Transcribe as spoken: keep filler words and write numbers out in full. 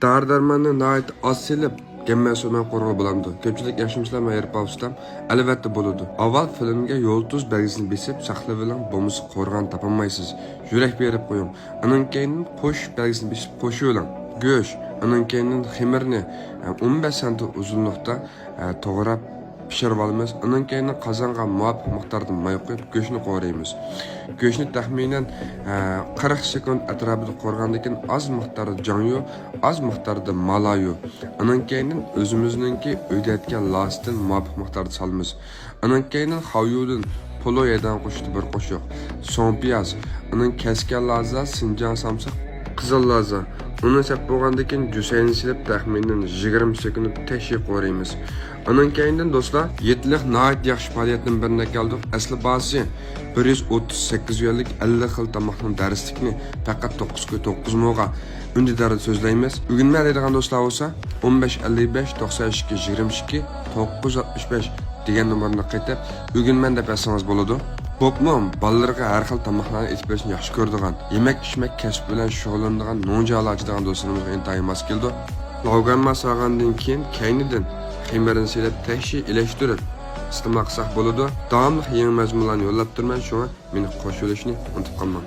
دارى دەرماننى ناھايىتى ئاز سېلىپ، گەممە سۇ بىلەن قورۇغىلى بولامدۇ؟ كۆپچىلىك ياخشىمۇسىلەر، مەن ھېرىپ ئاۋۇستام. ئەلۋەتتە بولىدۇ. ئاۋۋال فىلىمگە يۇلتۇز بەلگىسىنى بېسىپ ساقلىۋېلىڭ، بولمىسا قورۇغاننى تاپالمايسىز. يۈرەك بېرىپ قويۇڭ. ئانىڭ كەينىدىن پوش بەلگىسىنى بېسىپ پوشۇۋېلىڭ. گۆش، ئانىڭ كەينىدىن خېمىرنى، ئە، ئون بەش سانتىم ئۇزۇنلۇقتا، ئە، توغراپ پىشۇرۇۋالىمىز. ئانىڭ كەينىدىن قازانغا مۇۋاپىق مىقداردا ماي قۇيۇپ، گۆشنى قورۇيمىز. گۆشنى تەخمىنەن، ئە، قىرىق سېكۇنت ئەتراپىدا قورۇغاندىن كېيىن ئاز مىقداردا جاڭيۇ، ئاز مىقداردا مالايۇ. ئانىڭ كەينىدىن ئۆزىمىزنىڭكى ئۆيدە يەتكەن لازىدىن مۇۋاپىق مىقداردا سالىمىز. ئانىڭ كەينىدىن خاۋيۇدىن پولۇ يەدەن قوشۇقتا بىر قوشۇق، سوڭ پىياز، ئانىڭ كەسكەن لازا، سىنجاڭ سامساق، قىزىل لازا. ئۇنى سەپ بولغاندىن كېيىن جۈسەينى سېلىپ تەخمىنەن يىگىرمە سېكۇنت تەكشى قورۇيمىز. ئانىڭ كەينىدىن دوستلار، يېتىلىق ناھايىتى ياخشى پائالىيەتنىڭ بىرىنى ئەكەلدۇق. ئەسلى باھاسى بىر يۈز ئوتتۇز سەككىز يۈەنلىك ئەللىك خىل تاماقنىڭ دەرسلىكىنى پەقەت توققۇز كوي توققۇز موغا ئۈندىداردا سۆزلەيمىز. ئۆگىنىمەن دەيدىغان دوستلار بولسا، ئون بەش ئەللىك بەش، توقسەن ئىككى، يىگىرمە ئىككى، توققۇز يۈز ئاتمىش بەش دېگەن نومۇرنى قېتىپ، ئۆگىنىمەن دەپ يازسىڭىز بولىدۇ. بولۇپمۇ بالىلىرىغا ھەر خىل تاماقلارنى ئېتىپ بېرىشنى ياخشى كۆرىدىغان، يېمەك-ئىچمەك كەسپى بىلەن شۇغۇللىنىدىغان نوڭجا ئالاچىدىغان دوستلىرىمىزغا ئىنتايىن ماس كېلىدۇ. لوگانما سالغاندىن كېيىن كەينىدىن خېمىرنى سېلىپ تەكشى ئىلەشتۈرۈپ ئىستېمال قىلساق بولىدۇ. داۋاملىق يېڭى مەزمۇنلارنى يوللاپ تۇرىمەن، شۇڭا مېنى قوشۇۋېلىشنى ئۇنتۇپ قالماڭ.